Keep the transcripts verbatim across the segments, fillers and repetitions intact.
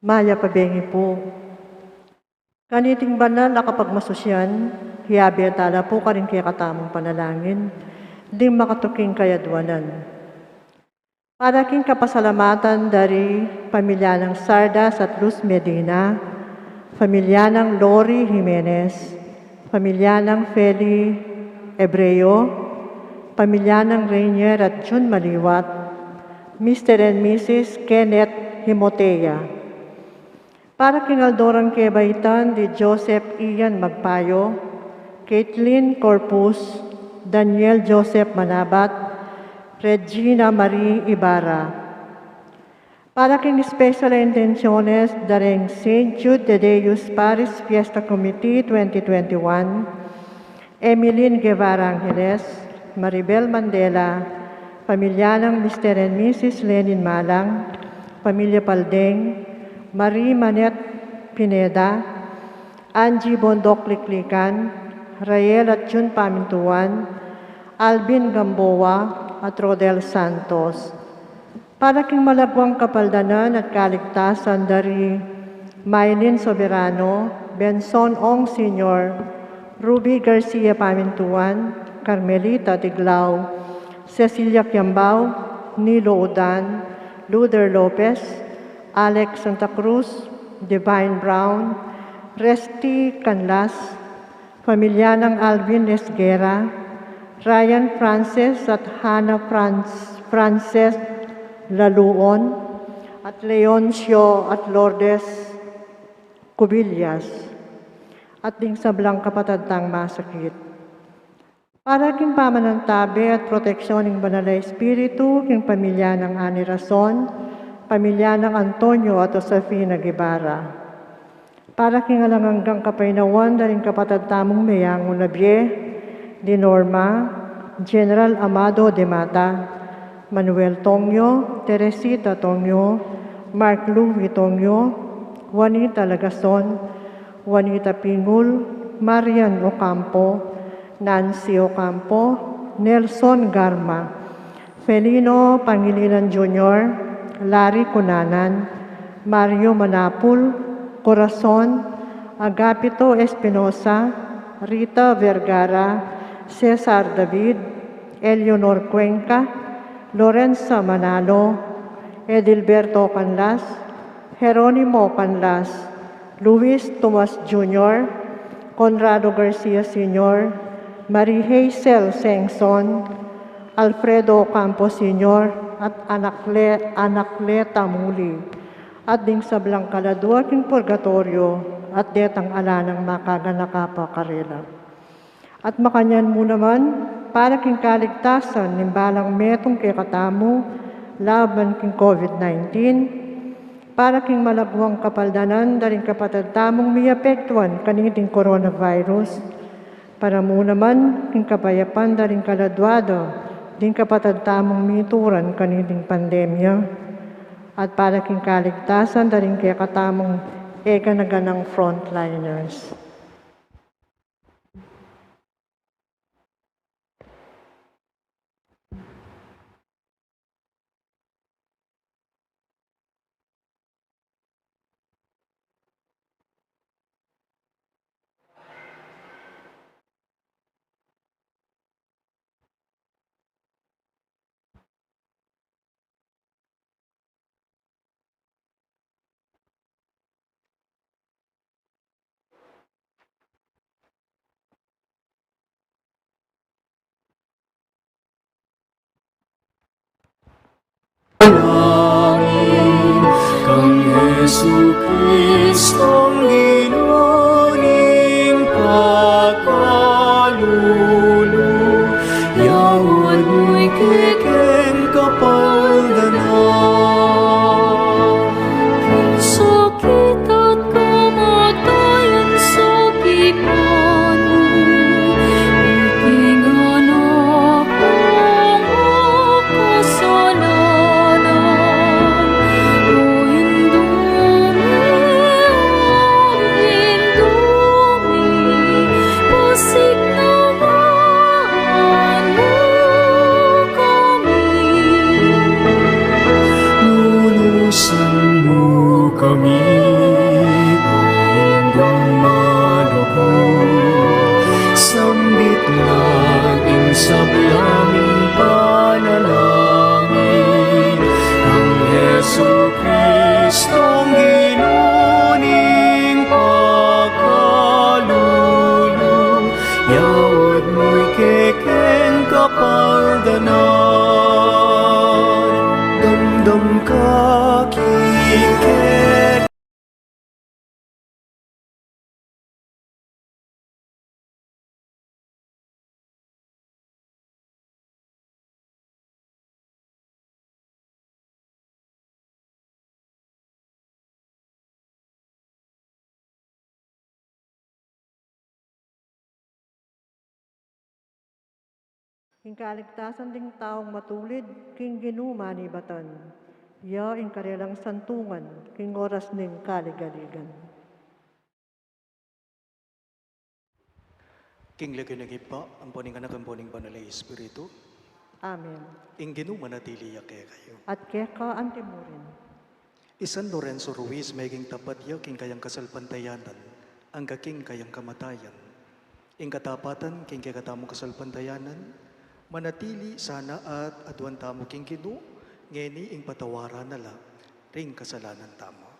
Mayap a bengi pu. Kaniting banal a kapagmasusian, hiyabe tala pu karing kekatamung panalangin ding makatuking kayaduanan. Para king kapasalamatan dari pamilya nang Sardas at Luz Medina, pamilya nang Lori Jimenez, pamilya nang Feli Ebreo, pamilya nang Rainier at Jun Maliwat, Mister and Missus Kenneth Himotea. Para king aldo rang kebaitan di Joseph Ian Magpayo, Caitlin Corpus, Daniel Joseph Manabat, Regina Marie Ibarra. Para king special intenciones da ring Saint Jude Thaddeus Parish Fiesta Committee twenty twenty-one, Emeline Guevara Angeles, Maribel Mandela, pamilya nang Mister and Missus Lenin Malang, pamilya Paldeng, Marie Manette Pineda, Angie Bondoc Liklikan, Rael at Jun Pamintuan, Alvin Gamboa at Rodel Santos. Para king malagwang kapaldanan at kaligtasan dari Mylene Soberano, Benson Ong Senior, Ruby Garcia Pamintuan, Carmelita Tiglao, Cecilia Kiambao, Nilo Udan, Luder Lopez, Alex Santa Cruz, Divine Brown, Resty Canlas, pamilya nang Alvin Esguerra, Ryan Frances at Hannah Franz-, Frances Laluon, at Leoncio at Lourdes Cubillas, at ding sablang kapatad tang masakit. Para king pamanantabe at proteksyon ning Banal a Espiritu, king pamilya nang Ani Rason, pamilya nang Antonio at Josefina Guevara. Para king alang anggang kapaynawan da ring kapatad tamung meyangu na bie, di Norma, General Amado de Mata, Manuel Tongyo, Teresita Tongyo, Mark Louis Tongyo, Juanita Lagason, Juanita Pingul, Marian Ocampo, Nancy Ocampo, Nelson Garma, Felino Pangilinan Junior, Larry Cunanan, Mario Manapul, Corazon, Agapito Espinosa, Rita Vergara, Cesar David, Eleanor Cuenca, Lorenza Manalo, Edilberto Canlas, Jeronimo Canlas, Luis Tomas Junior, Conrado Garcia Senior, Marie Hazel Sengson, Alfredo Ocampo Senior, at Anacle-, Anacleta Muli, at ding sablang kaladua king purgatoryo, at detang ala nang makaganaka pa karela. At makanyan mu naman, para king kaligtasan ning balang metung kekatamu laban king COVID nineteen, para king malagwang kapaldanan da ring kapatad tamung miapektuan kaniting coronavirus, para mu naman king kapayapan da ring kaladua da ding kapatad tamung mituran kaniting pandemya, at para king kaligtasan da ring kekatamung e gana-ganang frontliners. Panalangin kang Jesucristong Ginu ning pakalulu, yawan mu ing kekeng kapaldanan. King sakit at kamatayan, sapipan mu ing anak mung makasalanan. O Indu mi, Ing kaligtasan ding taung matulid, king Ginu manibatan. Ya ing karelang santungan, king oras ning kaligaligan. King lagyu ning Ibpa, ampo ning Anak, ampo ning Banal a Espiritu. Amen. Ing Ginu manatili ya kekayu. At keka antimurin. I San Lorenzo Ruiz, meging tapat ya king kayang kasalpantayanan, angga king kayang kamatayan. Ing katapatan king kekatamung kasalpantayanan, manatili sana at aduan tamu king Ginu, ngeni ing patawaran na la ring kasalanan tamu.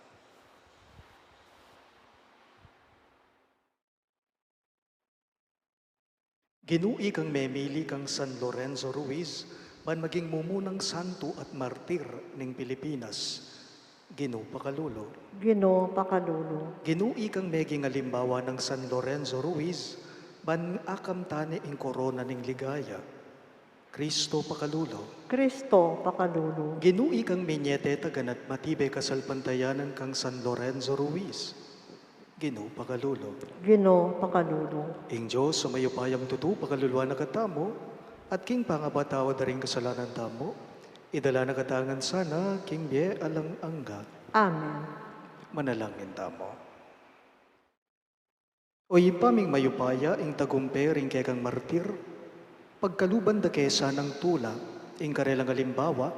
Ginu, ikang memili kang San Lorenzo Ruiz, ban maging mumunang santo at martir ning Pilipinas. Ginu, pakalulu. Ginu, pakalulu. Ginu, ikang meging alimbawa nang San Lorenzo Ruiz, ban akamtan ne ing korona ning ligaya. Kristo, pakalulu. Kristo, pakalulu. Ginu, ikang minye tetagan at matibe kasalpantayanan kang San Lorenzo Ruiz. Ginu, pakalulu. Ginu, pakalulu. Ing Dios a mayupayang tutu, pakaluluan na katamu, at king pangapatawad da ring kasalanan tamu, idala na katamu ngan sana king bie alang angga. Amen. Manalangin tamu. O Ibpa ming mayupaya, ing tagumpe ring kekang martir, pagkaluban da ke sanang tula ing karelang alimbawa,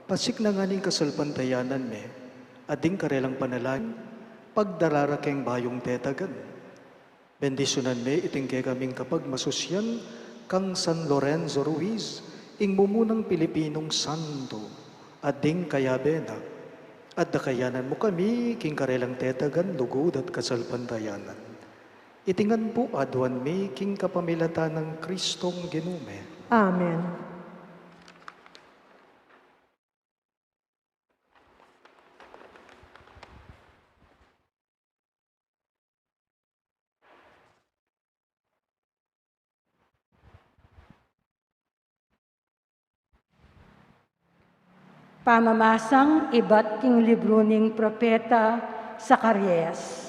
pasiknangan ing kasalpantayanan me, at ding karelang panalangin, pagdarara keng bayung tetagan. Bendisyunan me iting kekaming kapagmasusyan kang San Lorenzo Ruiz, ing mumunang Pilipinong santo, at ding kayabe na, at dakayanan mu kami king karelang tetagan, lugud at kasalpantayanan. Iti ngan pu aduan mi king kapamilatan nang Kristong Ginu mi. Amen. Pamamasang ibat king libru ning propeta Zacarias.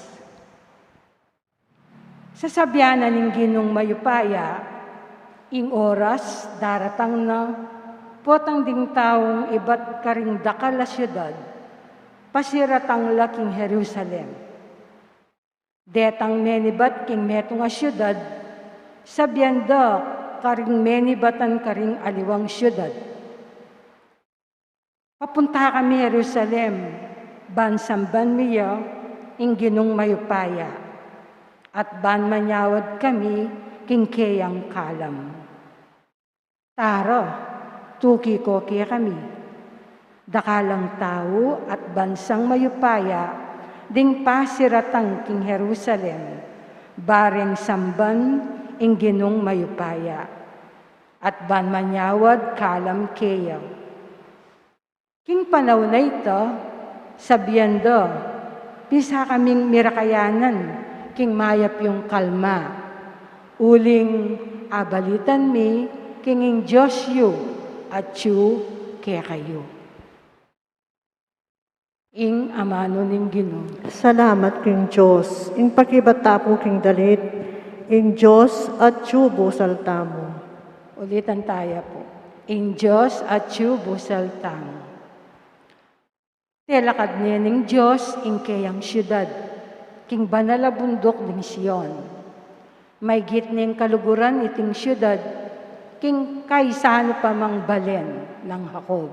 Sasabian na ning Ginung mayupaya, ing oras daratang na, potang ding taung ibat karing dakal a siudad, pasiratang la king Jerusalem. Detang menibat king metung a siudad, sabian da karing menibatan karing aliwang siudad, "Papunta kami Jerusalem, ban samban mi ya ing Ginung mayupaya, at ban manyawad kami king keyang kalam." Tara, tuki ko kekami, dakalang tau at bansang mayupaya ding pasiratang king Jerusalem, bareng samban ing Ginung mayupaya, at ban manyawad kalam keya. King panaun a ita, sabian da, "Pisa kaming mirakayanan king mayap yung kalma, uling abalitan mi king ing Dios yu atyu kekayu." Ing amanu ning Ginu. Salamat king Dios. Ing pakibat ta pu king dalit, ing Dios atyu busal tamu. Ulitan taya pu. Ing Dios atyu busal tamu. Telakad ne ning Dios ing keyang siudad king banal a bunduk ning Sion. Maygit neng kaluguran iting siudad king kaisa nu pa mang balen nang Jacob.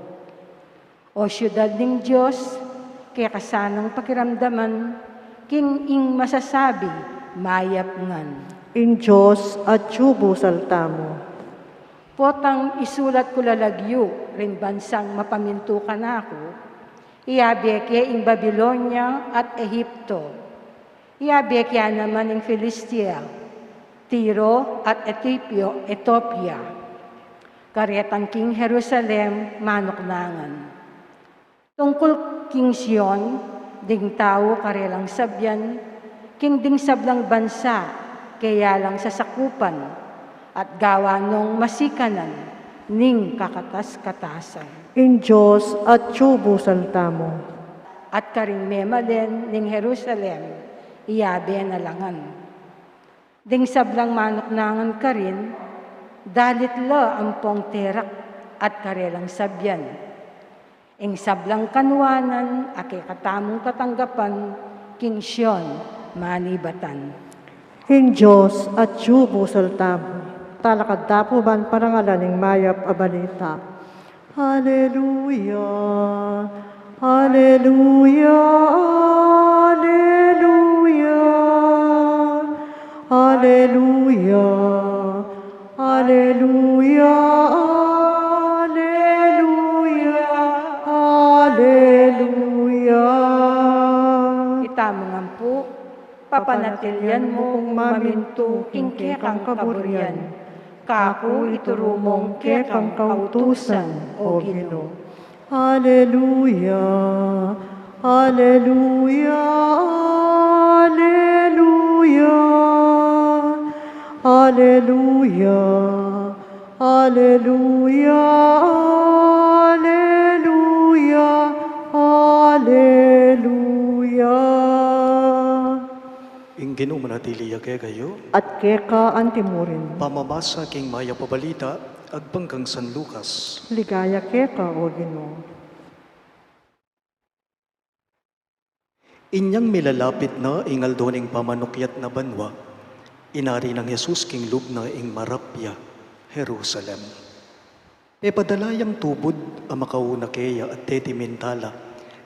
O siudad ning Dios, keka sanang pakiramdaman king ing masasabi mayap ngan. Ing Dios atyu busal tamu. Potang isulat ku la lagyu ring bansang mapamintu kanaku, iyabe ke ing Babilonia at Egipto. Iyabe ke ya naman ing Filistia, Tiro at Etipio, Etopia. Karetang king Jerusalem manuknangan. Tungkul king Sion, ding tau karelang sabian, king ding sablang bansa, keya lang sasakupan, at gawa nong masikanan ning kakatas-katasan. Ing Dios atyu busal tamu. At karing memalen ning Jerusalem, iyabe na la ngan. Ding sablang manuknangan karin, dalit la ampong terak at karelang sabian. Ing sablang kanuanan a kekatamung katanggapan king Sion manibatan. Ing Dios atyu busal tamu. Talakad tamu ban parangalan ing mayap a balita. Aleluya, aleluya, aleluya, aleluya, aleluya, aleluya, aleluya. Itamu ngan pu, papanatilian mu kung mamintu king kekang kaburian. Kaku ituru mung kekang kautusan, O Ginu. Aleluya, aleluya, aleluya, aleluya, aleluya, aleluya, aleluya. Ing Ginu manatili ya kekayu. At keka antimurin. Pamamasa king mayap a balita agpang kang San Lucas. Ligaya keka, O Ginu. Inyang milalapit na ing aldo ning pamanukyat na banua, inari nang Jesus king lub na ing marapya Jerusalem. Pepadala yang tubud a makauna keya at tetimintala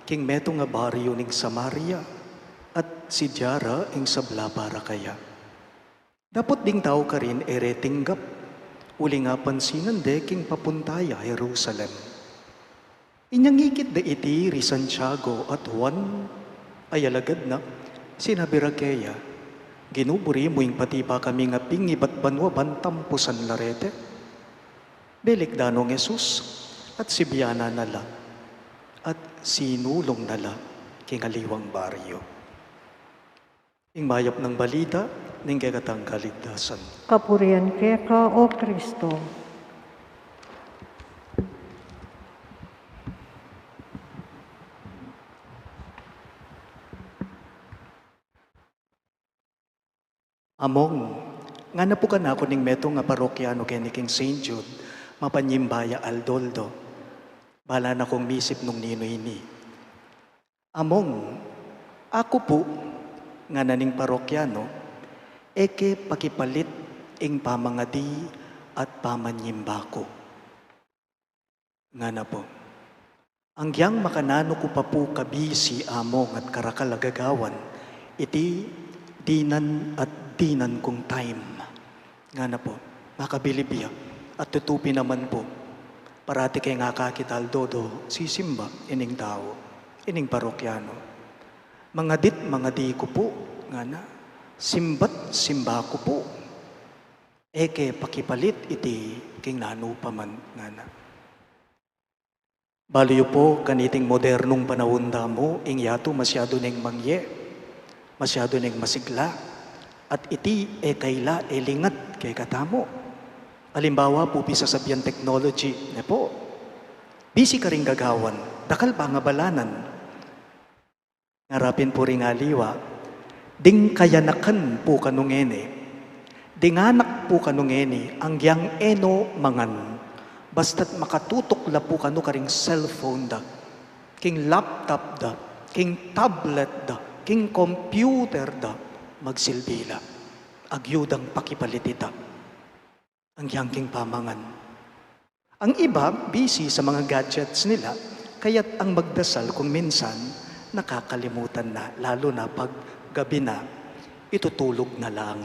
king metung a baryu ning Samaria, at sidya ra ing sabla para keya. Dapot ding tau karin e re tinggap, uli nga pansinan de king papunta ya Jerusalem. Inyang ikit da iti ri Santiago at Juan a alagad na, sinabi ra keya, Ginu, buri mu ing patipa kami nga pingibat banua ban tampusan la reti. Belikdan nong Jesus at sibianan na la, at sinulung na la king aliwang baryu. Ing mayap nang balita ning kekatang kaligtasan. Kapurian keka, O Kristo. Among, ngana pu kanaku ning metung a parokyano keni king Saint Jude, mapanyimba ya aldo-aldo. Bala na kung misip nung ninu ini. Among, aku pu, ngana ning parokyano, e ke pakipalit ing pamangadi at pamanyimba ku. Ngana pu. Anggiyang makananu ku pa pu kabisi, Among, at karakal a gagawan, iti dinan at dinan kung time. Ngana pu, makabilib ya, at tutu pin naman pu, parati ke nga akakit aldo-aldo sisimba ining tau, ining parokyano. Mangadit mangadi ku pu, ngana, simbat simba ku pu. E ke pakipalit iti king nanu pa man, ngana. Balu yu pu, kaniting modernung panaun da mu, ing yatu masyadu neng mangye, masyadu neng masigla, at iti e kaila, e lingat kekatamu. Alimbawa pu, pisasabian technology, ne pu. Bisi karing gagawan, dakal pangabalanan. Ngara pin pu ring aliwa, ding kayanakan pu kanu ngeni, ding anak pu kanu ngeni, anggiyang e no mangan, basta't makatutuk la pu kanu karing cellphone da, king laptop da, king tablet da, king computer da, magsilbi la. Agyu dang pakipalit ita. Anggiyang king pamangan. Ang iba, busy sa mga gadgets nila, kaya't ang magdasal kung minsan nakakalimutan na, lalo na pag gabi na, itutulog na lang.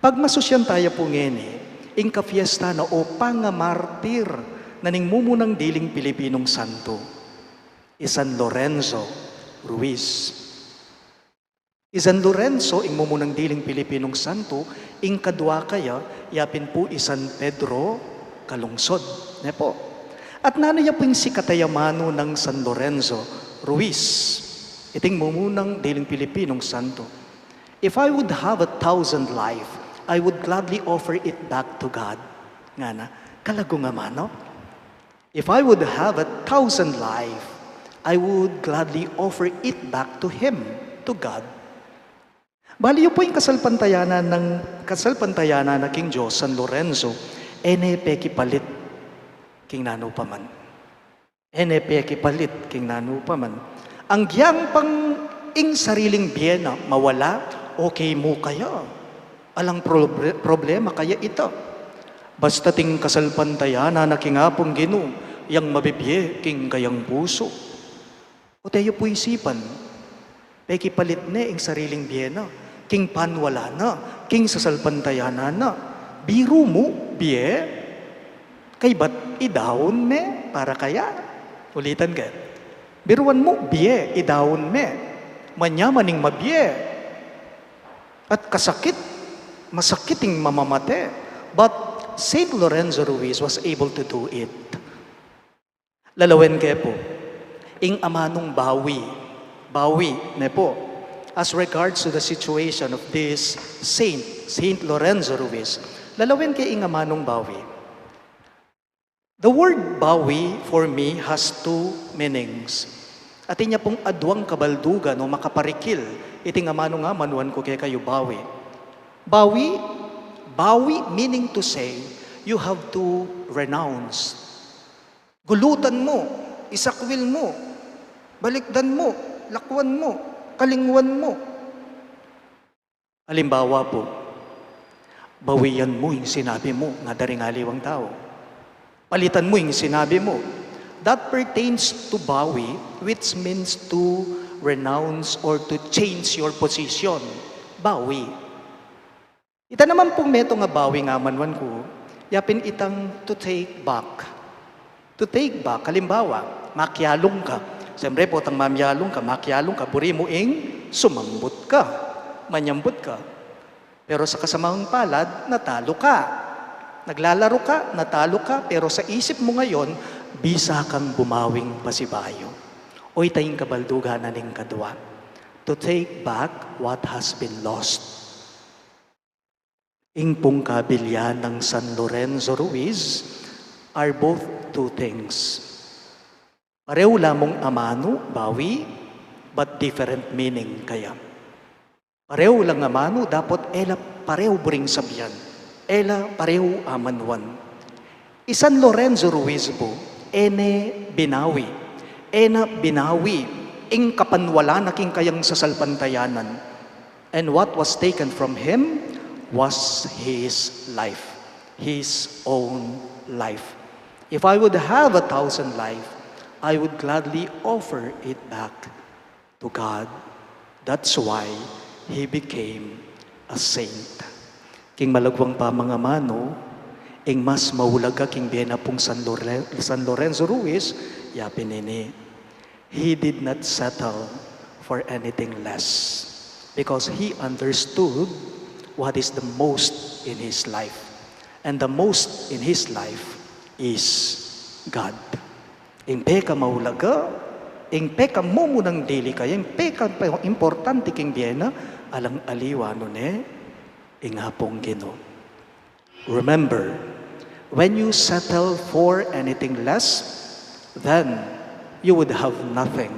Pagmasusyan taya pu ngeni ing kapiesta na o pangamartir na ning mumunang diling Pilipinong santo, i San Lorenzo Ruiz. I San Lorenzo, ing mumunang diling Pilipinong santo, ing kadwa kaya, ya pin pu i San Pedro Calungsod. Ne pu? At nanu ya pu ing sikat a amanu nang San Lorenzo Ruiz, iting mumunang diling Pilipinong santo? "If I would have a thousand life, I would gladly offer it back to God." Ngana, kalagu nang amanu. "If I would have a thousand life, I would gladly offer it back to Him, to God." Bali yu pu ing kasalpantayanan nang, kasalpantayanan na king Dios, San Lorenzo, e ne pekipalit king nanu pa man. E ne pekipalit king nanu pa man. Agyang pang ing sariling bie na mawala, okay mu kaya? Alang proble-, problema kaya ita? Basta ting kasalpantayanan na king Apung Ginu, yang mabibie king kayang pusu. O't e yu pu isipan, pekipalit ne ing sariling bie na king panwala na, king sasalpantayanan na. Biru mu, bie, kaybat idaun me para kaya? Ulitan ke. Biruan mu, bie, idaun me. Manyaman ing mabie. At kasakit, masakit ing mamamate. But Saint Lorenzo Ruiz was able to do it. Lalawen ke pu, ing amanung bawi, bawi ne pu, as regards to the situation of this saint, Saint Lorenzo Ruiz, lalawen ke ing amanung bawi. The word bawi for me has two meanings. Atin ya pung aduang kabaldugan o makaparikil iting amanung amanuan ku kekayu, bawi. Bawi, bawi meaning to say, you have to renounce. Gulutan mu, isakwil mu, balikdan mu, lakwan mu, kalingwan mu. Alimbawa pu, bawian mu ing sinabi mu, ngana da ring aliwang tau. Palitan mu ing sinabi mu. That pertains to bawi, which means to renounce or to change your position. Bawi. Ita naman pung metung a bawi a amanuan ku, yapin itang to take back. To take back, alimbawa, makialung ka. Siyempre, potang mamialung ka, makialung ka, buri mu ing sumambut ka, manyambut ka. Pero sa kasamang palad, natalo ka. Naglalaro ka, natalo ka, pero sa isip mu ngayon, bisa kang bumawing pasibayu. O ita ing kabaldugan na ning kadua. To take back what has been lost. Ing pung kabilian nang San Lorenzo Ruiz are both two things. Pareho la mung amanu, bawi, but different meaning kaya. Pareho lang amanu, dapot e la pareho buring sabian, e la pareho amanuan. I San Lorenzo Ruiz pu, e ne binawi, e na binawi ing kapanwalan na king kayang sasalpantayanan. And what was taken from him was his life, his own life. "If I would have a thousand life, I would gladly offer it back to God." That's why he became a saint. King malagwang pamangamanu, ing mas maulaga king bie na pung San Lore-, San Lorenzo Ruiz, yapin ini, he did not settle for anything less because he understood what is the most in his life. And the most in his life is God. Ing pekamaulaga, ing pekamumunang dili kaya, ing pekaimportante king bie na, alang aliwa nune, ing Apung Ginu. Remember, when you settle for anything less, then you would have nothing.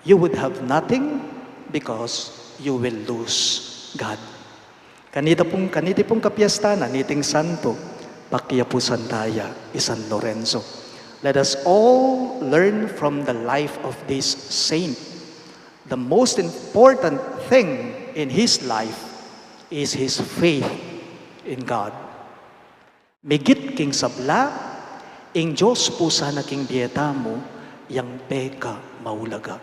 You would have nothing because you will lose God. Kanita pung, kaniti pung kapiestan na niting santo, pakiapusan taya i San Lorenzo. Let us all learn from the life of this saint. The most important thing in his life is his faith in God. Migit king sabla, ing Dios pu sana king bie tamu, yang pekamaulaga.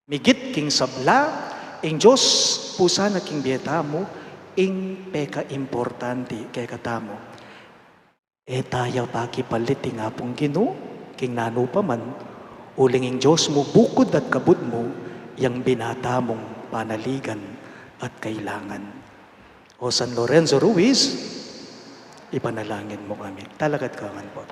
Migit king sabla, ing Dios pu sana king bie tamu, ing pekaimportante kekatamu. E taya pakipalit ing Apung Ginu king nanu pa man, uling ing Dios mu bukud at kabud mu, yang binata mung panaligan at kailangan. O San Lorenzo Ruiz, ipanalangin mu kami. Talakad ka ngan pu.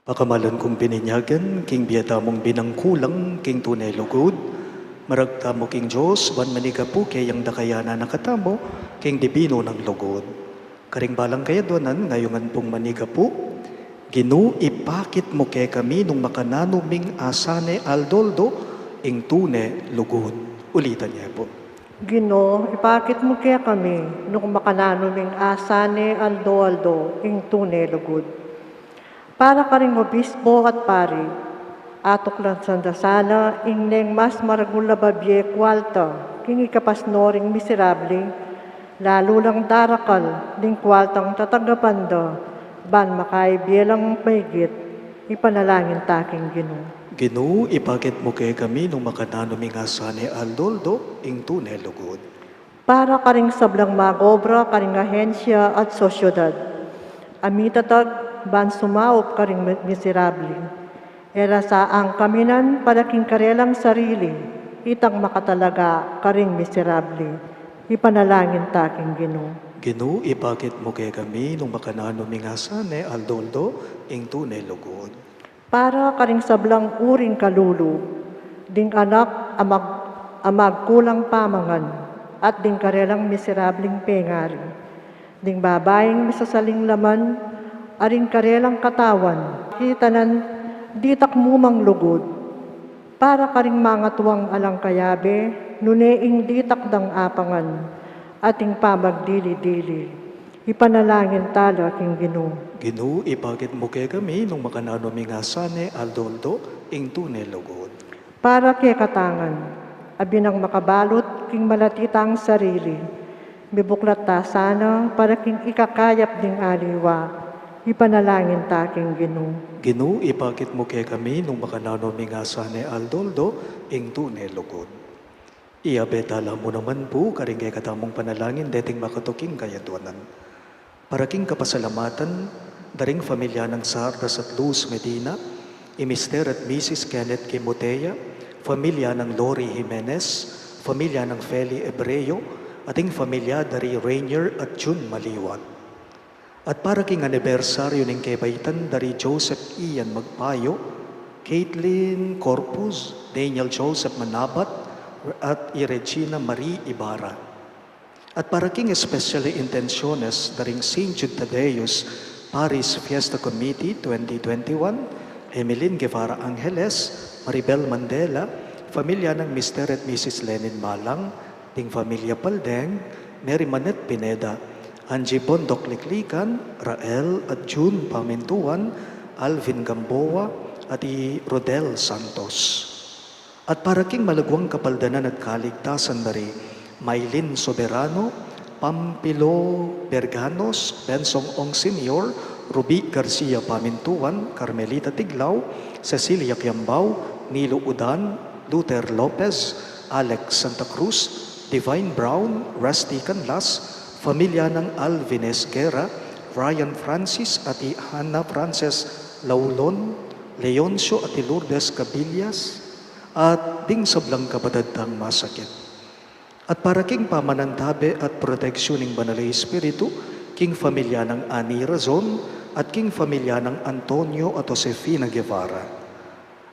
Pakamalan kung bininyagan, king bie tamung binangkulang king tune lugud, marag tamu king Dios, ban manigapu keyang dakayanan na katamu king dibinu nang lugud. Karing balang kayadwanan, ngayungan pung manigapu, Ginu, ipakit mu kekami nung makananu ming asane aldo-aldo ing tune lugud. Ulitan ye pu. Ginu, ipakit mu kekami nung makananu ming asane aldo-aldo ing tune lugud. Para karing obispo at pari, atuklan sanda sana ing neng mas maragul a babie kualta king ikapasno ring miserable, lalu lang darakal ding kualtang tatagapan da, ban makaibie lang maigit. Ipanalangin ta king Ginu. Ginu, ipakit mu kekami nung makananu ming asane aldo-aldo ing tune lugud. Para karing sablang mag-obra karing ahensya at sosyedad a mitatag ban sumaup karing mi-, miserable. E ra sa angkaminan para king karelang sarili, itang makatalaga karing miserable. Ipanalangin ta king Ginu. Ginu, ipakit mu kekami nung makananu ming asane aldo-aldo ing tune lugud. Para karing sablang uring kalulu, ding anak a mag-, a magkulang pamangan, at ding karelang miserableng pengari, ding babaing misasaling laman, a ring karelang katawan, kitanan ditak mu mang lugud, para karing mangatuang alang kayabe, nune ing ditak dang apangan, at ing pamagdili-dili. Ipanalangin ta la king Ginu. Ginu, ipakit mu kekami nung makananu ming asane aldo-aldo ing tune lugud. Para kekatangan, a binang makabalut king malati tang sarili, mibuklat ta sana para king ikakayap ding aliwa. Ipanalangin ta king Ginu. Ginu, ipakit mu kekami nung makananu ming asane aldo-aldo ing tune lugud. Iyabe tala mu naman pu karing kekatamung panalangin deting makatuking kayadwanan. Para king kapasalamatan da ring familia nang Sardas at Luz Medina, i Mister at Missus Kenneth Kimotea, familia nang Lori Jimenez, familia nang Feli Ebreo, at ing familia da ri Rainier at June Maliwat. At para king anibersaryu ning kebaitan da ri Joseph Ian Magpayo, Caitlin Corpus, Daniel Joseph Manabat, at i Regina Marie Ibarra. At para king especially intenciones da ring Saint Jude Thaddeus Parish Fiesta Committee twenty twenty-one, Emeline Guevara Angeles, Maribel Mandela, familia nang Mister at Missus Lenin Malang, ding familia Paldeng, Mary Manette Pineda, Angie Bondoc Liklikan, Rael at June Pamintuan, Alvin Gamboa, at i Rodel Santos. At para king malaguang kapaldanan at kaligtasan da ri Mylene Soberano, Pampilo Berganos, Bensong Ong Senior, Ruby Garcia Pamintuan, Carmelita Tiglao, Cecilia Kiambao, Nilo Udan, Luther Lopez, Alex Santa Cruz, Divine Brown, Rusty Canlas, familia nang Alvin Esguerra, Ryan Francis at i Hannah Frances Laulon, Leoncio at i Lourdes Cabillas, at ding sablang kapatad tang masakit. At para king pamanantabe at proteksyon ning Banal a Espiritu, king familia nang Ani Razon, at king familia nang Antonio at Josefina Guevara.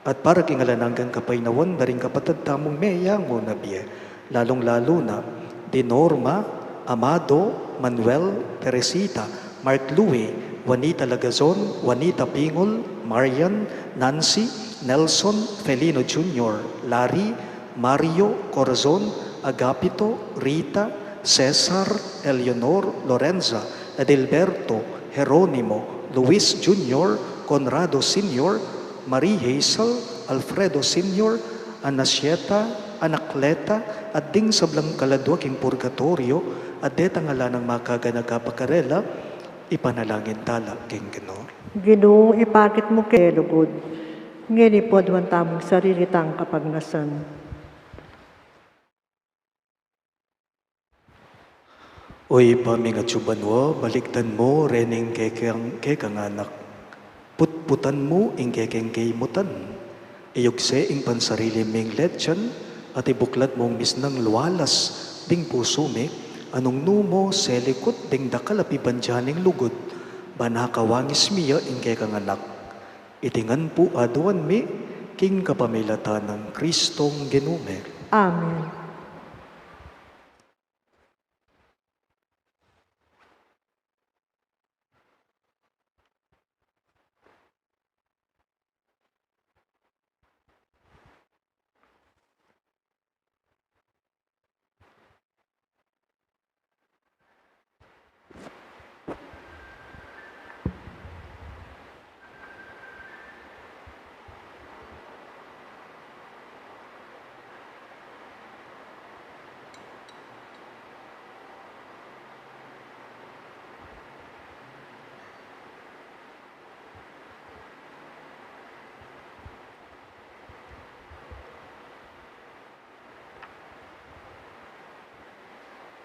At para king alang anggang kapaynawan da ring kapatad tamung meyangu na bie, lalung-lalu na di Norma, Amado, Manuel, Teresita, Mark Louie, Juanita Lagazon, Juanita Pingol, Marian, Nancy, Nelson, Felino Junior, Larry, Mario, Corazon, Agapito, Rita, Cesar, Eleonor, Lorenza, Edilberto, Jeronimo, Luis Junior, Conrado Senior, Marie Hazel, Alfredo Senior, Anasieta, Anacleta, at ding sablang kaladua king purgatoryo, at detang ala nang makaganaka pa karela, ipanalangin tala king Ginu. Ginu, ipakit mu ke lugud. Ngeni pu aduan tamung sarili tang kapagnasan. O Ibpa ming atsu banua, balikdan mu rening kekang, kekang anak. Putputan mu ing kekeng kaimutan. Iyugse ing pansarili ming letyan, at ibuklat mung misnang lualas ding pusu mi, a nung nu mu selikut ding dakal a pibandian ning lugud, ban akawangis mi ya ing kekang anak. Iti ngan pu aduan mi king kapamilatan nang Kristong Ginu mi. Amen.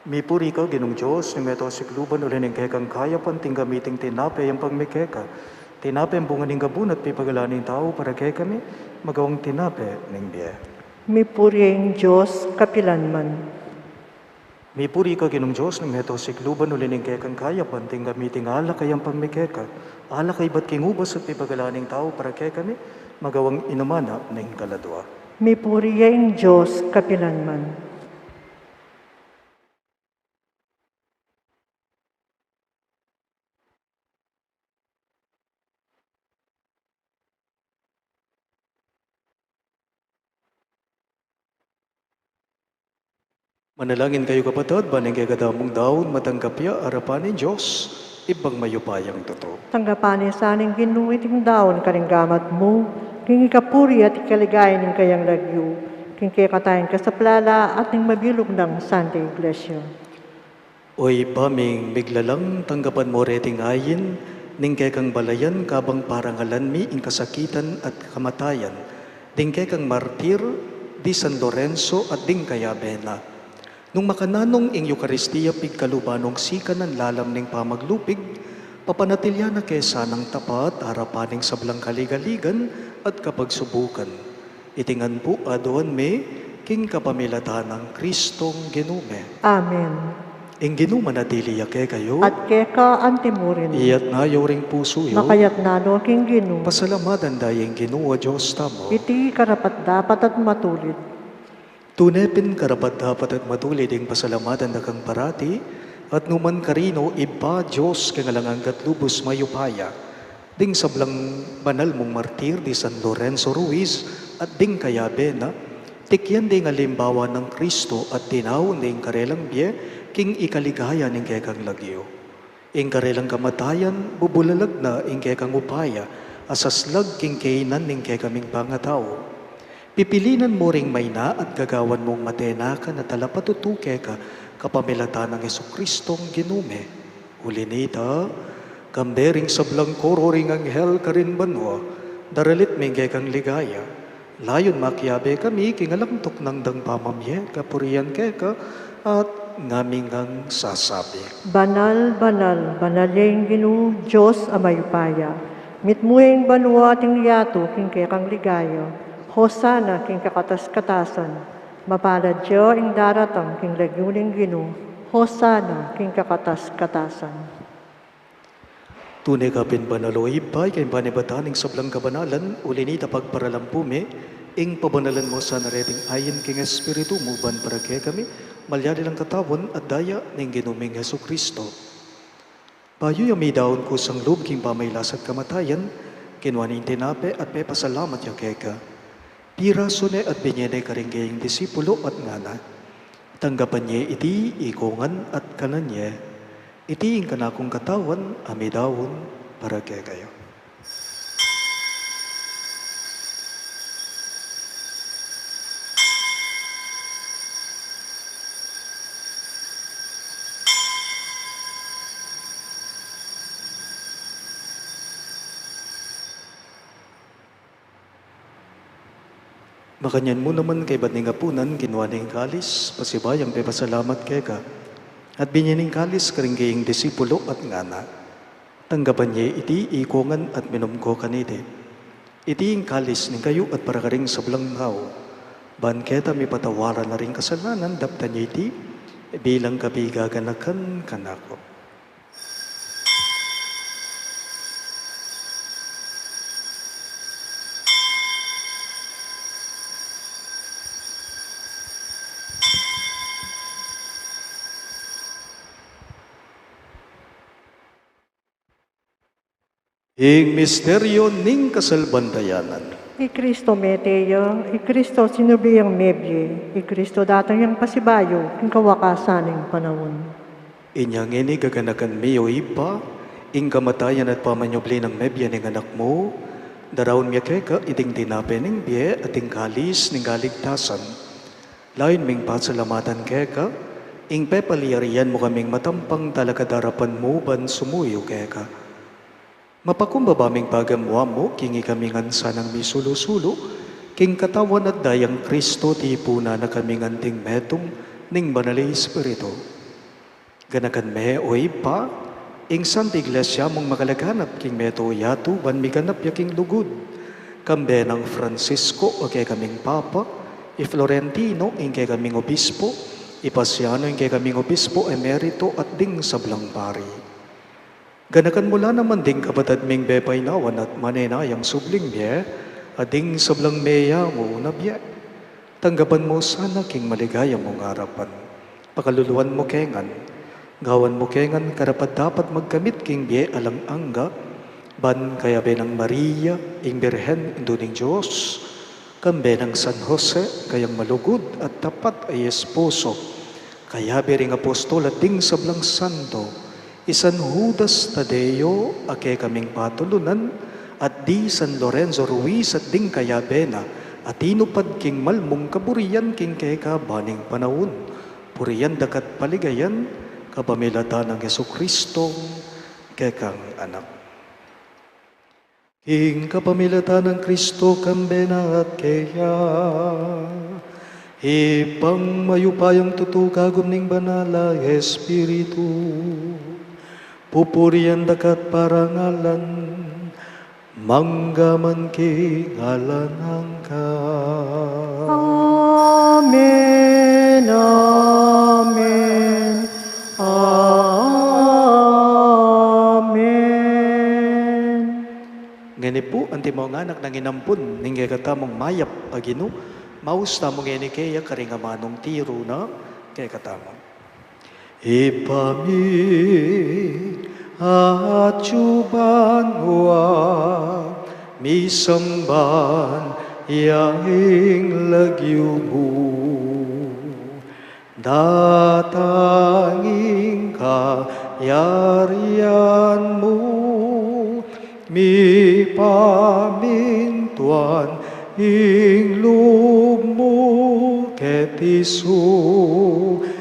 Mipuri ka, Ginung Dios ning meto a sikluban, uli ning kekang kayapan tinggap mi iting tinape, ampang mi keka. Tinape a bunga ning gabun at pipagalan ning tau para kekami, magawang tinape ning bie. Mipuri ing Dios kapilan man. Mipuri ka, Ginung Dios ning meto a sikluban, uli ning kekang kayapan tinggap mi iting alak, ampang mi keka. Alak a ibat king ubas at pipagalan ning tau para kekami, magawang inuman na ning kaladua. Mipuri ya ing Dios kapilan man. Manalangin kayu, kapatad, ban ing kekadamung daun matanggap ya arapan ning Dios, Ibpang mayupayang tutu. Tanggapan na sa ning Ginu iting daun karing gamat mu, king ikapuri at ikaligaya ning kayang lagyu, king kekatang kasaplalan at ning mabilug nang Santa Iglesia. O Ibpa ming miglalang, tanggapan mu reting ain ning kekang balayan kabang parangalan mi ing kasakitan at kamatayan ding kekang martir, di San Lorenzo at ding kayabe na. Nung makananung ing Eukaristia pigkaluban nong sikanan lalam ning pamaglupig, papanatilian na ke sanang tapat arapan ning sablang kaligaligan at kapagsubukan. Iti ngan pu aduan mi king kapamilatan nang Kristong Ginu mi. Amen. Ing Ginu manatili ya kekayu. At keka antimurin. Iyatna yu ring pusu yu. Makayatna no king Ginu. Pasalamatan da ya ing Ginu a Dios tamu. Iti karapat-dapat at matulid. Tune pin karapat-dapat at matulid ing pasalamatan da kang parati, at numan karin, O Ibpa, Dios king alang angga at lubus mayupaya. Ding sablang banal mung martir, di San Lorenzo Ruiz at ding kayabe na, tikyan ding alimbawa nang Kristo at dinaun ding karelang bie king ikaligaya ning kekang lagyu. Ing karelang kamatayan, bubulalag na ing kekang upaya a saslag king kainan ning kekaming pangatau. Pipilinan mu ring maina at gagawan mung matenakan a talapatutu keka kapamilatan nang Jesukristong Ginu mi. Uli nita, kambe ring sablang koro ring anghel karin banua, daralit mi ing kekang ligaya. Layun makiabe kami king alang tuknang dang pamamie kapurian keka at ngaming sasabi: Banal, banal, banal ya ing Ginu, Dios a mayupaya. Mitmu ya ing banua at ing yatu king kekang ligaya. Hosana king kakatas-katasan. Mapalad ya ing daratang king lagyu ning Ginu. Hosana king kakatas-katasan. Tune ka pin banal, O Ibpa, ika ing panibatan ning sablang kabanalan, uli nita pagparalan pu mi ing pabanalan mu sana reting ain king Espiritu mu ban para kekami malyari lang katawan at daya ning Ginu ming Jesucristo. Bayu ya midaun kusang lub king pamailas at kamatayan, kinua ne ing tinape at pepasalamat ya keka. Pirasu ne at binye ne karing kayang disipulo at ngana: Tanggapan ye iti ikongan at kanan ye. Iti ing kanakung katawan a midaun para kekayu. Makanyan mu naman kaybat ning apunan, kinua ne ing kalis, pasibayu yang pepasalamat keka, at binye ne ing kalis karing kayang disipulo at ngana: Tanggapan ye iti ikongan at minum ko kaniti. Iti ing kalis ning kayu at para karing sablang tau, ban keta mipatawaran la ring kasalanan. Daptan ye iti bilang kapigaganakan kanaku. Ing misteryo ning kasalpantayanan. I Kristo mete ya, i Kristo sinubli yang mebie, i Kristo datang yang pasibayu king kawakasan ning panaun. Inya ngeni gaganakan mi, o Ibpa, ing kamatayan at pamanyubli nang mebie ning Anak mu, daraun mi keka iting tinape ning bie at ing kalis ning kaligtasan. Layun ming pasalamatan keka ing pepalyarian mu kaming matampang talakad arapan mu ban sumuyu keka. Mapakumbaba ming pagamuan mu king ikami ngan sanang misulu-sulu king katawan at dayang Kristo, tipunan na kaming anting metung ning Banal a Espiritu. Ganakan me, o Ibpa, ing Santa Iglesia mung makalaganap king meto yatu ban miganap ya king lugud. Kambe nang Francisco a kekaming Papa, i Florentino ing kekaming Obispo, i Pasiano ing kekaming Obispo Emerito at ding sablang pari. Ganakan mu la naman ding kapatad ming bepaynawan at manenayang subling bie, at ding sablang meyamu na bie. Tanggapan mu sana king maligaya mung arapan. Pakaluluan mu kengan. Gawan mu kengan karapat-dapat magkamit king bie alang angga, ban kayabe nang Maria, ing Birhen, Indu ning Dios, kambe nang San Jose, kayang malugud at tapat a esposo, kayabe ring apostol at ding sablang santo, i San Judas Tadeo a kekaming patulunan, at di San Lorenzo Ruiz at ding kayabe na, a tinupad king malmung kaburian king keka ban ning panaun. Purian daka at paligayan kapamilatan nang Jesucristo, kekang Anak. King kapamilatan nang Kristo, kambe na at keya, Ibpang mayupayang tutu, kagum ning Banal a Espiritu, pupurian daka at parangalan mangga man king alang angga. Amen, amen, amen. Ngeni pu, antimo nga ngan ing inampun ning kekatamung mayap a Ginu, maus tamu ngeni keya karing amanung tiru na kekatamu. Ibpa mi, atyu banua, misamban ya ing lagyu mu. Datang ing kayarian mu, mipamintuan ing lub mu keti sulip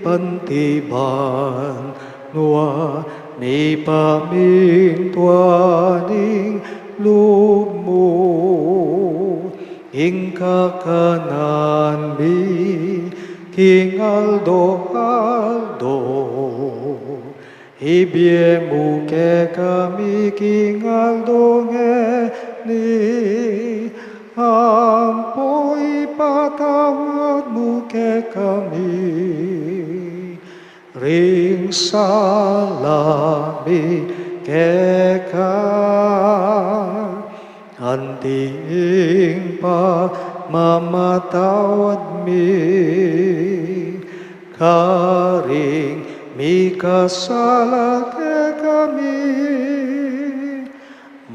anti banua, mipamintuan ing lub mu. Ing kakanan mi king aldo-aldo, ibie mu kekami king aldo ngeni, ampo ipatawad mu kekami ring sala mi keka, anti ing pamamatawad mi karing mikasala kekami.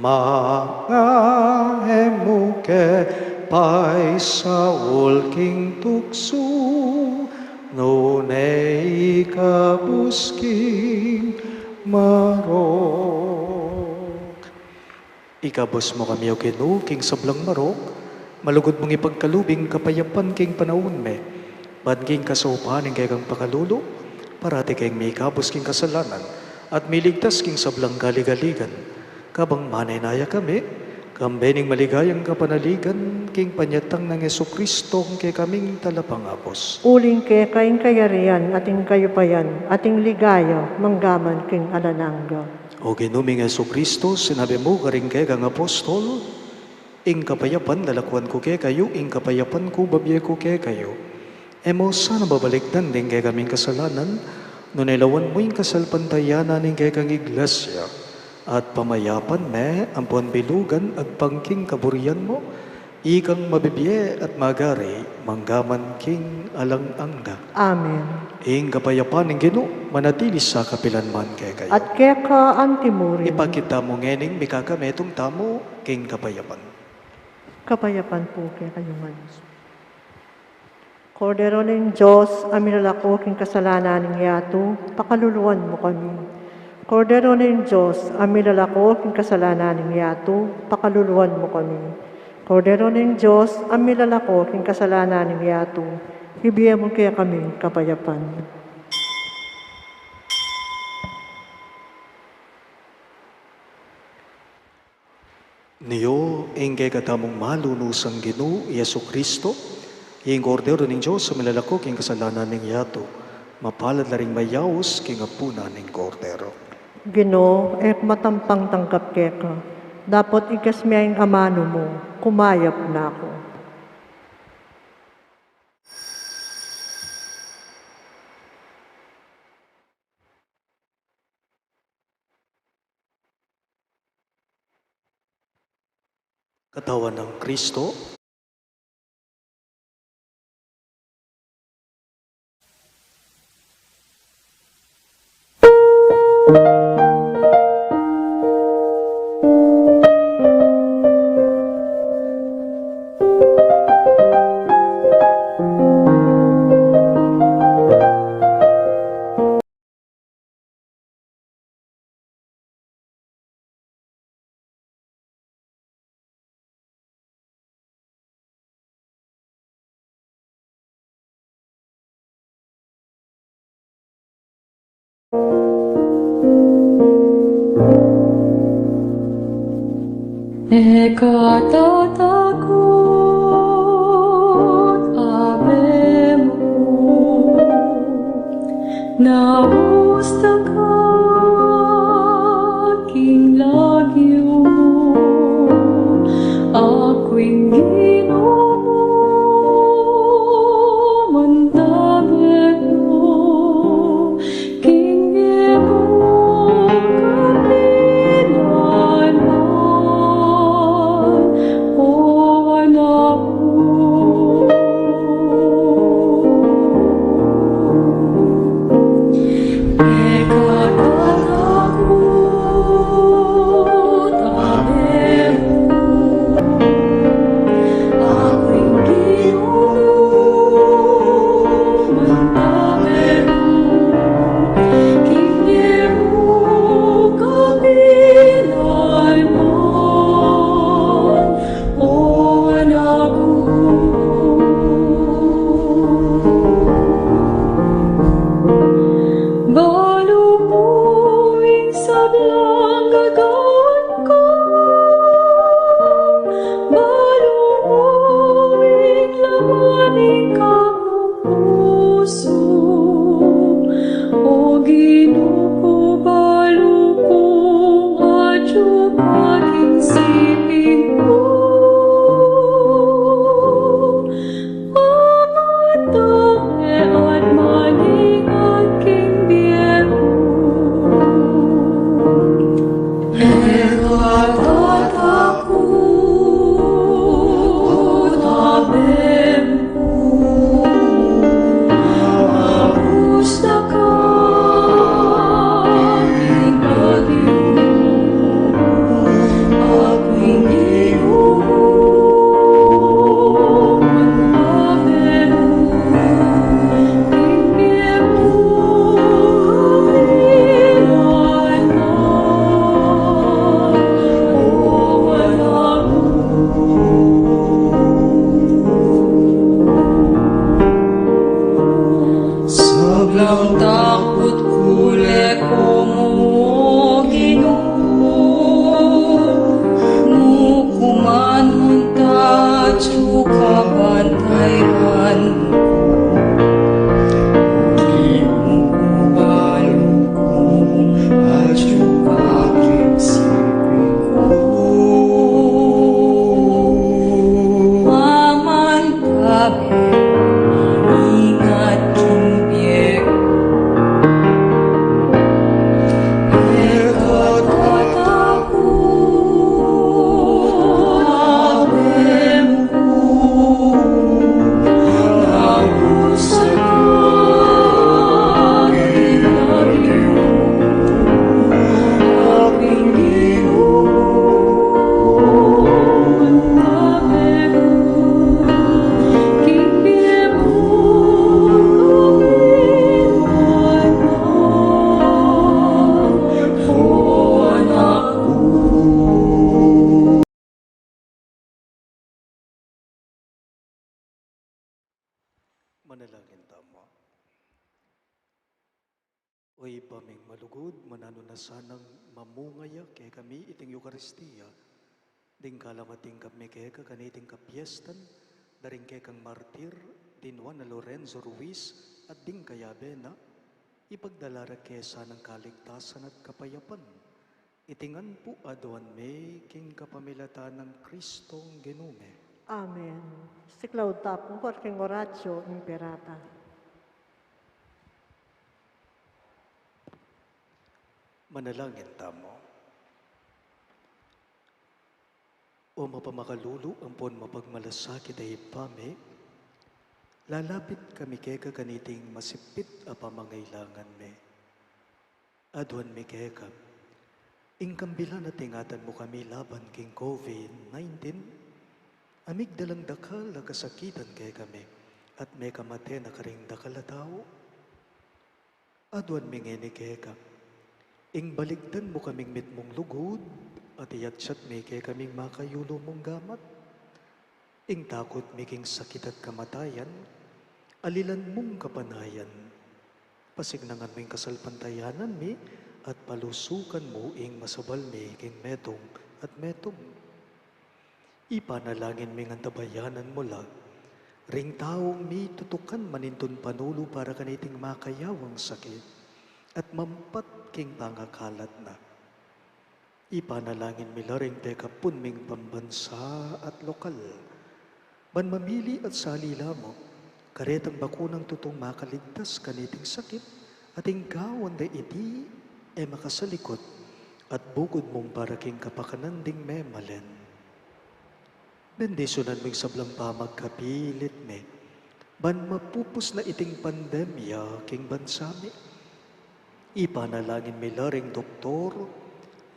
Manga e mu ke paisaul king tuksu, nune ikabus king marok. Ikabus mu kami, O Ginu, king sablang marok, malugud mung ipagkalub ing kapayapan king panaun mi, ban king kasaupan ning kekang pakalulu, parati keng mikabus king kasalanan, at miligtas king sablang kaligaligan. Kabang manenaya kami, kambe ning maligayang kapanaligan, king panyatang nang Jesucristo, ing kekaming Talapangabus. Uling keka ing kayarian, at ing kayupayan, at ing ligaya, mangga man king alang angga. O Ginu ming Jesucristo, sinabi mu karing kekang apostol, ing kapayapan lalakuan ku kekayu, ing kapayapan ku babie ku kekayu. E mu sana babalikdan ding kekaming kasalanan, nune lawan mu ing kasalpantayanan ning kekang Iglesia, at pamayapan me ampon bilugan agpang king kaburian mu, Ikang mabibie at magari, mangga man king alang angga. Amen. Ing kapayapan ning Ginu, manatili sa kapilan man kekayu. At keka antimurin. Ipakit tamu ngening mikakametung tamu king kapayapan. Kapayapan pu kekayu ngan. Kordero ning Dios, a milalako king kasalanan ning yatu, pakaluluan mu kami. Kordero ning Dios, a milalako king kasalanan ning yatu, pakaluluan mu kami. Kordero ning Dios, a milalako king kasalanan ning yatu, ibie mu kekami ing kapayapan. Nio ing kekatamung malunusang Ginu, Jesucristo, ing Kordero ning Dios, a milalako king kasalanan ning yatu, mapalad la ring mayaus king apunan ning Kordero. Ginu, e ku matampang tanggap keka, dapot ikas me ing amanu mu, kumayap na ku. Katawan nang Kristo. E ka tatakut, Ave mu, na busta ka king lagyu, aku ing Ginu mu, mantabe ku, king e mu kapilan man, o anak ku. E ka Manalangin tamu. O Ibpa ming malugud, mananu na sanang mamunga ya kekami iting Eukaristia, ding kalamating kami keka kaniting kapiestan da ring kekang martir, ding Juan a Lorenzo Ruiz, at ding kayabe na, ipagdala ra ke sanang kaligtasan at kapayapan. Iti ngan pu aduan mi king kapamilatan nang Kristong Ginu mi. Amen. Siklaud ta pu para king Oratio Imperata. Manalangin tamu. O mapamakalulu ampon mapagmalasakit a Ibpa mi, lalapit kami keka kaniting masipit a pamangailangan mi. Aduan mi keka, ing kambilan a ingatan mu kami laban king COVID nineteen, a migdalang dakal a kasakitan kekami, at mekamate na karing dakal a tau. Aduan mi ngeni keka, ing balikdan mu kaming mitmung lugud, at iyatsat mi kekaming makayulu mung gamat. Ing takut mi king sakit at kamatayan, alilan mung kapanayan. Pasignangan mu ing kasalpantayanan mi, at palusukan mu ing masabal mi king metung at metung. Ipanalangin mi ngan tabayanan mu la ring taung mitutukan manintun panulu para kaniting makayawang sakit at mampat king pangakalat na. Ipanalangin mi la ring pekapun ming pambansa at lokal, ban mamili at sali la mu karetang bakunang tutung makaligtas kaniting sakit, at ing gawan da iti e makasalikut, at bukud mung para king kapakanan ding memalen. Bendisyunan mu ing sablang pamagkapilit mi, ban mapupus na iting pandemya king bansa mi. Ipanalangin mi la ring doktor,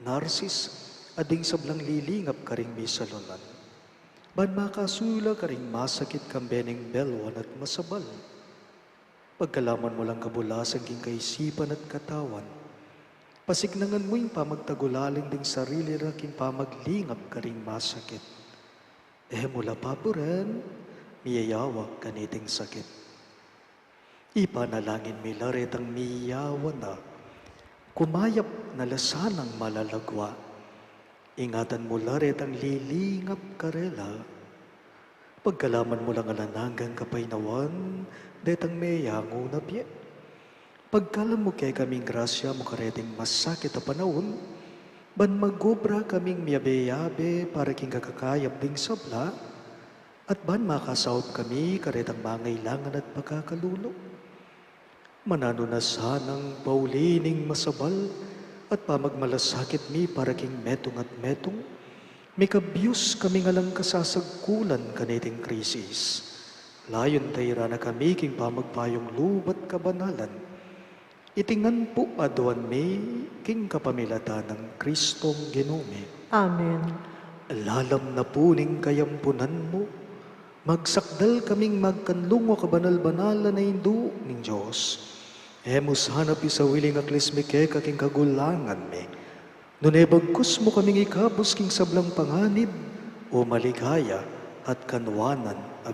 narsis, at ding sablang lilingap karing misalunan, ban makasuyu la karing masakit kambe ning belwan at masabal. Pagkalaman mu lang kabulasan king kaisipan at katawan. Pasignangan mu ing pamagtagulaling ding sarili ra king pamaglingap karing masakit. E mu la paburen, miyayawak kaniting sakit. Ipanalangin mi la retang miyawa na, kumayap na la sanang malalagua. Ingatan mu la retang lilingap karela. Pagkalaman mu lang alang anggang kapaynawan detang meyangu na bie. Pagkalam mu kekaming grasya mu kareting masakit a panaun, ban magobra kaming miyabe-yabe para king kakakayap ding sabla, at ban makasaup kami karetang mangailangan at pakakalulu. Mananu na sanang pauli ning masabal at pamagmalasakit mi para king metung at metung, mikabius kaming alang kasasagkulan kaniting krisis. Layun tairan na kami king pamagpayung lub at kabanalan. Iti ngan pu aduan mi king kapamilatan nang Kristong Ginu mi. Amen. Lalam na pu ning kayampunan mu, magsakdal kaming magkanlung o kabanal-banalan a Indu ning Dios. E mu sana pisawili ing aklis mi keka king kagulangan mi, nune bagkus mu kaming ikabus king sablang panganib o maligaya at kanwanan a